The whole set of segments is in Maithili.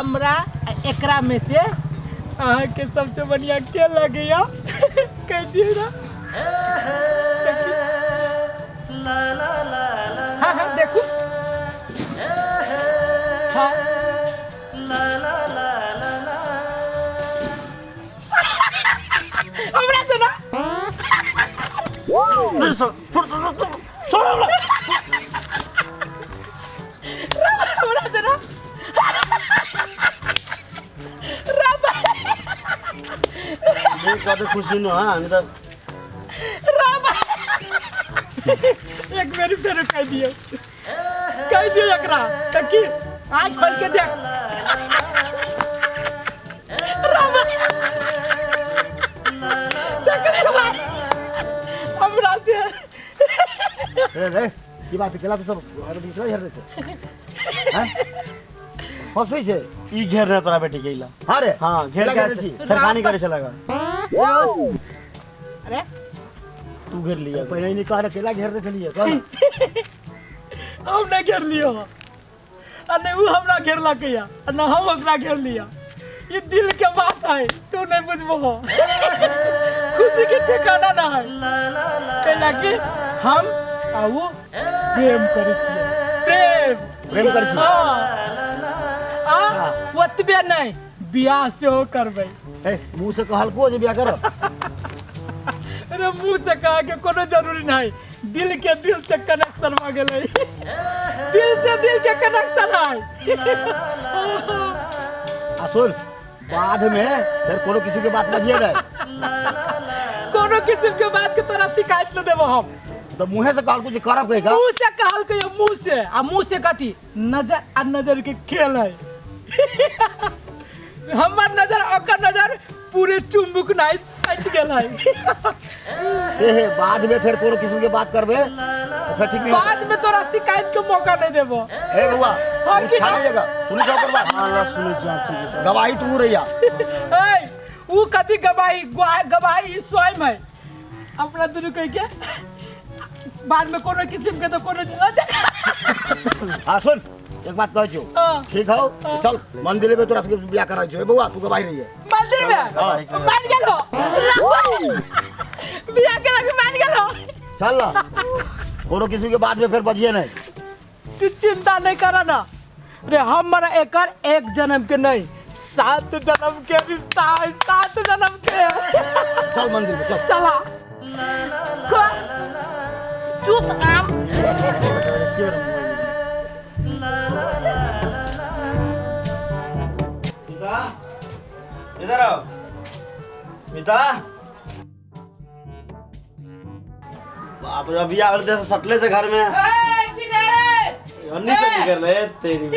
हमरा आ एकरा में से अहाँके सबसे बढ़िया के लगैया कह दियौ ना। देखी। हाँ हाँ देखू। हाँ हमरा से ना। हमरा से ना कतऽ खुशी न हामी त। एक बेर फेर कह दियौ, कह दियौ एकरा ककी आँख खोल के देख। राम देख ले भाई हमरा से। रे रे की बात केला तो सब घर में केला झरने छै हैं हंसै छै। ई घेरने तोरा बेटी के इला। हाँ रे। हाँ घेर केला के घेरने छी? सरखानी करे छला। अरे तू घेर लिया। पहिले नहीं कह रे केला घेरने छलियै कह ना। हम नहीं घेर लियो आ नहीं उ हमरा घेरलक या आ न हम ओकरा घेर लिया। ये दिल के बात है, तू नहीं बुझबो। खुशी के ठिकाना ना है। कैला कि हम आ उ प्रेम करै छियै। प्रेम प्रेम करै छियै? हाँ। आ ओतबे नहीं बियाह सेहो करबै। ए मुंह से कहलको जे बियाह करब? अरे मुंह से कहा के कोनो जरूरी नहीं, दिल के दिल से कनेक्शन भ गेलै। दिल से दिल के कनेक्शन है। आ सुन बाद में फिर कोनो किसी के बात बजिए नहीं। कोनो किस्म के बात के तोरा शिकायत न देबो हम। तो मुंहे से कहलको जे करब कहिका? मुंह से कहलको यो, मुंह से। आ मुंह से कथी नजर आ नजर के खेल है। हमर नजर ओकर नजर पूरे चुंबक नहीं सट गेल है। से है बाद में फिर कोनो किस्म के बात करबे तो फिर ठीक नहीं। बाद में तोरा शिकायत के मौका नहीं देबो। ए बउआ, हाँ, तू की छाड़े ना? जगह सुनी जाओ ओकर बात। हाँ ला सुनै छी। हाँ, ठीक है। गवाही तू रहिया। ए उ कथी गवाही? गवाही ई स्वयं है अपना दुनू कह के बाद में कोनो किस्म के तो कोनो। हाँ सुन एक बात कहै छियौ। हाँ। ठीक हौ तो चल मंदिर में तोरा सबके बियाह कराइ छियौ। ए बउआ तू गवाही रहिए। मंदिर में? हाँ। मान गेलो बियाह के लगे मान गेलो। चल ना कोनो किस्म के बाद में फिर बजिए नहीं। तू चिंता नहीं कर ना रे, हमर एकर एक जन्म के नहीं 7 जन्म के रिश्ता है, 7 जन्म के। चल मंदिर में चल। चला खा चूस आम। मिता इधर आओ। मिता बाप रे अभी आवे जैसे सटले से घर में। ए, किधर है? अन्नी से निकल रहे तेरी।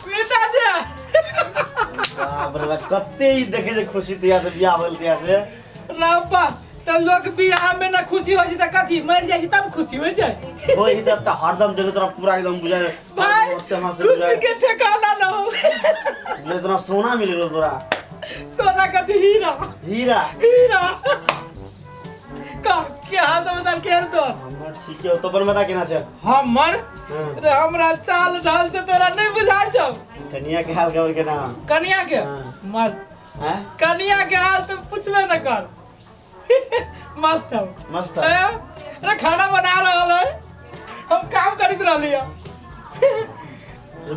मिता जी। बाप रे बाप कते ही देखे जे खुशी तिया से बियाह भेल तिया से। रापा त लोग बियाह में ना खुशी हो छै त कथी मर जाइ छै तब खुशी होइ छै। होई त त हरदम देखो तोरा पूरा एकदम बुझाय। भाई ओते हंस खुशी के ठिकाना ना हो। ले इतना सोना मिल गेलो तोरा। सोना कथी हीरा। हीरा। हीरा का के हाल समाचार के तो? हमर ठीक है तो अपन बता केना छै? हमर हाँ। रे हमरा चाल ढाल से तोरा नहीं बुझाय छौ। कनिया के हाल खबर केना? कनिया के हाँ। मस्त। हैं? कनिया के हाल तो पूछबे न कर। मस्त है। मस्त है। अरे खाना बना रहल है, हम काम करत रहली है।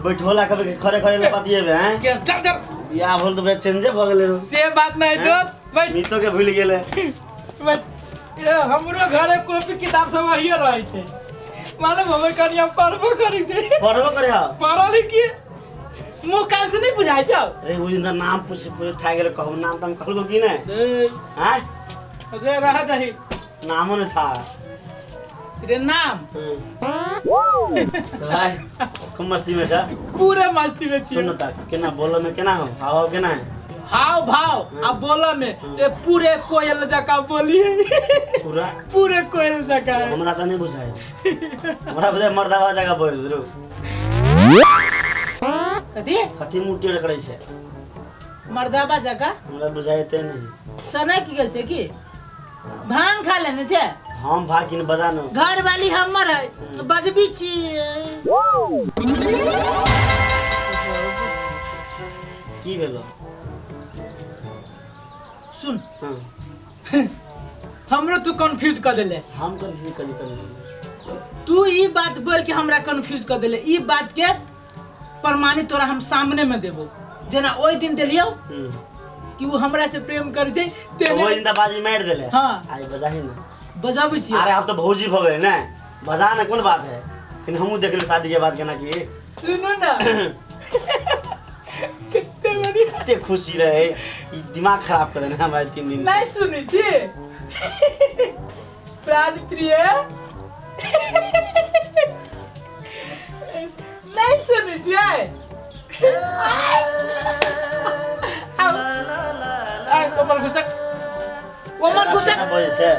बैठोला कभी खड़े खड़े ले बातिए बे हैं? के चल चल। बियाह भेल तो बे चेंजे भ गेलै रो। से बात नहीं हैं? दोस्त बैठ। मितो के भूल गेलै। बैठ। ये हमरो घरे कॉपी किताब सब वही रहै छै। मालूम हमर कनिया पढ़बो करै छै। पढ़बो करे हा? पढ़ल ही की मुंह कान से नहीं बुझाइ छौ। रे उ दिन नाम पूछ पूछ था गेल कहू नाम तम कहलको की नै? हैं? अरे रह दही। नामो नै था। रे नाम। भाई खूब मस्ती में छ। पूरे मस्ती में छी। सुन त केना बोल में केना हो हाव केना है? हाव भाव आ बोल में रे पूरे कोयल जका बोली। पूरा पूरे कोयल जका। हमरा त नहीं बुझाय, हमरा बुझाय मर्दावा जका बोल रो। कथी कथी मुँह टेढ़ करै छै? मर्दावा जका हमरा बुझाइते नहीं। सनक गेल छै की? भांग खा लेने छै? हम भागिन बजा न। घर वाली हमर है बजबी छी। की भेलो? सुन। हाँ। हमरो तू कंफ्यूज कर देले। हम कंफ्यूज कर देले। तू ई बात बोल के हमरा कंफ्यूज कर देले। ई बात के प्रमाणित तोरा हम सामने में देबो, जेना ओइ दिन देलियो कि वो हमरा से प्रेम कर जे तेने ओइ दिन त बाजी मार देले। हाँ। आई बजाही ना। बजाबै छी। अरे आप तो भौजी भ गेले ना, बजा ना कोन बात है। लेकिन हमहू देख ले शादी के बाद केना की। सुनू ना कितने बड़ी कते खुशी रहे, ई दिमाग खराब कर देना हमरा 3 दिन। नहीं सुनी छी प्राण प्रिय, नहीं सुनी छी। आय कमर घुसक, कमर घुसक बजै छै,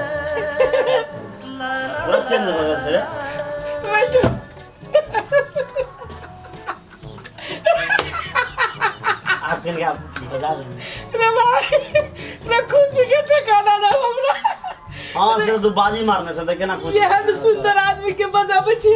पूरा चेंज भ गेल छै रे। बैठू। आप कन के बजा दे रे भाई, रे खुशी के ठिकाना ना हमरा। हां से तू बाजी मारने से त केना खुशी। एहन सुंदर आदमी के बजाबै छी।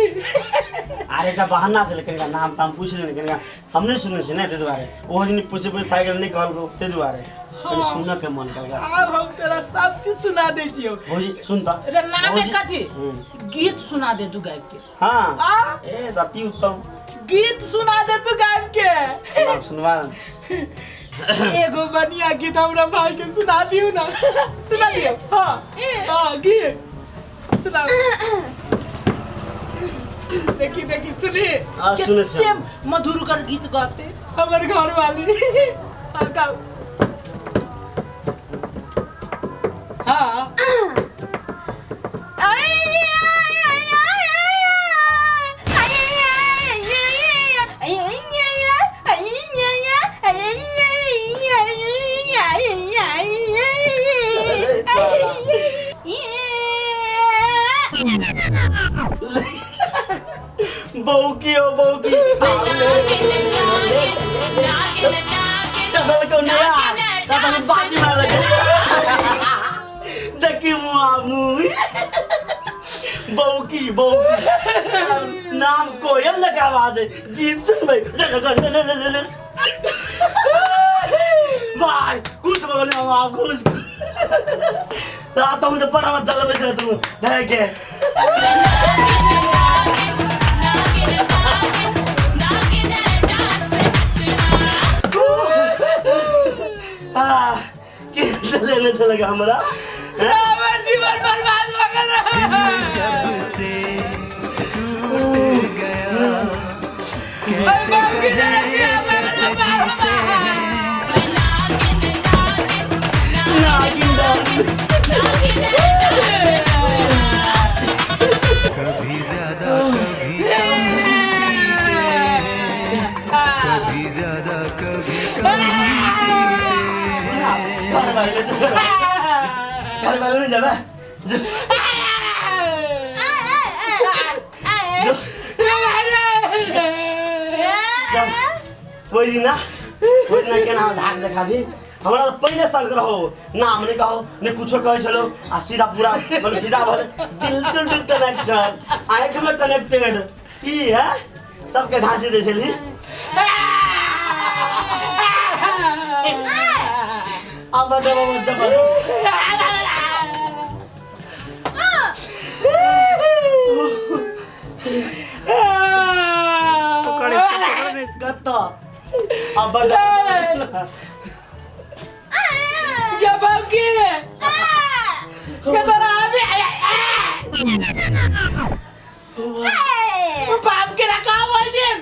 अरे एकटा बहाना छलै, कनिका नाम ताम पूछि लेने, कनिका हम नहि सुनै छी ने ताहि दुआरे। ओहो दिन पूछे पूछे थाकि गेल, नहि कहलको ताहि दुआरे। कनि सुनऽ के मन कलका। आब हम तोरा सब चीज सुना दै छियौ। भौजी सुन त। रे नामे कथी? गीत सुना दे तू गाबि के। हां ए अति उत्तम गीत सुना दे तू गाबि के। सुना सुनवा। एगो बढ़िया गीत हमरा भाई के सुना दियौ ना। सुना दियौ। हां हां गीत सुना। देखी देखी सुनी। हां सुने छी। मधुर कर गीत गाते हमर घर वाली। हां गाओ। हाँ बौकी ओ बौकी को नया बाजी मार देखी मुआ मुई बौकी बौकी नाम कोयल लगा आवाज है गीत सुनबै भाई कुछ बगल में आप खुश रात मुझे पड़ा मत चल बेच रहे तू नहीं के लेने चलेगा हमरा हमर जीवन बर्बाद भ गेल। कभी ज्यादा कभी कम कभी ज्यादा कभी कम। घर वाले नहीं जाबे। ओहि दिन ना केना धाक देखा दी हमरा पहिले संग रहो, नाम नहीं कहो ने कुछो कहै छलो आ सीधा पूरा मतलब फिदा भले दिल टू दिल कनेक्शन आँख में कनेक्टेड की है सबके झांसी दै छली। अब बता बाबा जबर अब बता क्या बाकी क्या तोरा अभी बाप के रखा हुआ दिन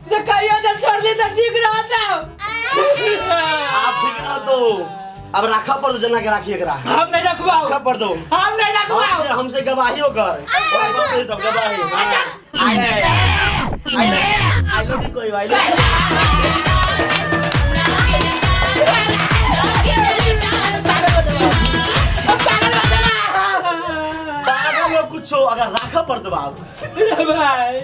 जो कहियो जब छोड़ दी तो ठीक रह जाओ। आप ठीक ना तो अब राखा पर दो जना के राखी एकरा। हम नहीं रखवाओ। राखा पर दो। हम नहीं रखवाओ। हमसे गवाही हो कर तब गवाही। आई I love you कोई I love. कुछ अगर राखा पर दो बाप भाई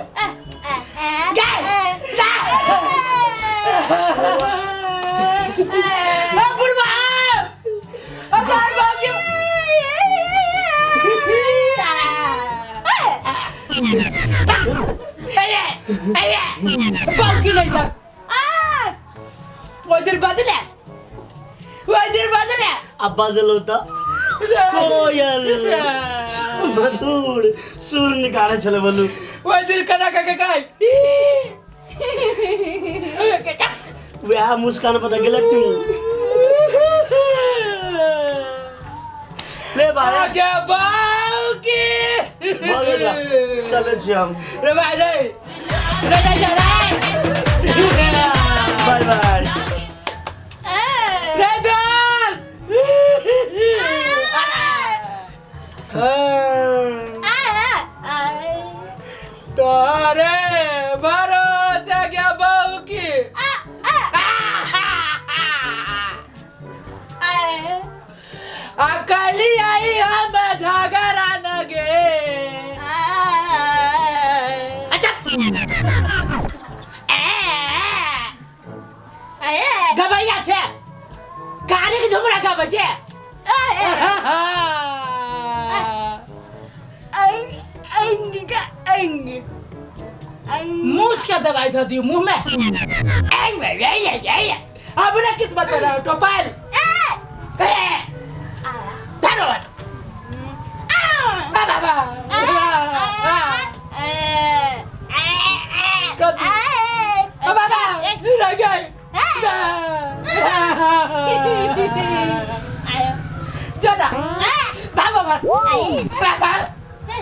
बाप की नहीं था। ओहि दिन बजले, ओहि दिन बजले। आ बजलो तऽ कोयल मधुर सुर निकाले छलै बोलू। ओहि दिन केना के के कहै वएह मुस्कान पता गेलक तू ले भाई आगे बाऊ की भऽ गेल। चलै छी हम। रे भाई रे रे रे जा रे बाय बाय। रे दोस्त, तोरे भरोसे के बहू की अकली आई हम झगड़ा न गे। अच्छा गबैया छे गाड़ी के झुमरा गबै छे। मुँह के दवाई धऽ दियौ मुँह में। अब ना किस्मत में रहो टोपाल। धन्यवाद बाबा। बाबा रह गए। जाना भागो भागो बाबा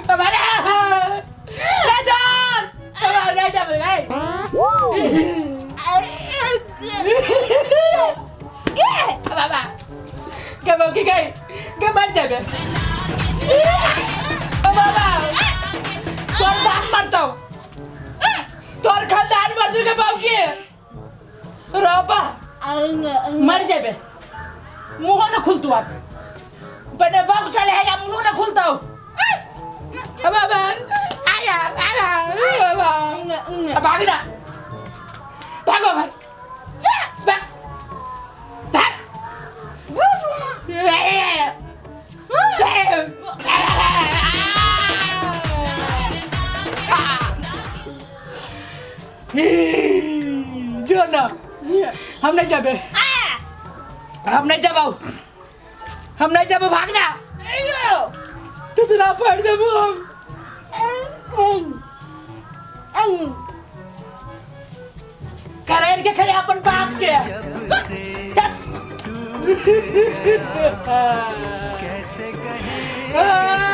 बाबा राजा बाबा राजा बोल बाबा के बौकी गई के मर जाबे। बाबा तोर बाप मरतौ, तोर खानदान मर के बौकी रबा मर जाबे। मुंह न खुलतू आप बने बाप चले है या मुंह न खुलतौ। बाबा आया आया बाबा भागना भागो भाग भाग। जो ना हम नहीं जाबे, हम नहीं जाबो, हम नहीं जाबो। भागना तो तुरा पड़ देबो हम। करेर के खाली अपन बाप के। कैसे कहें।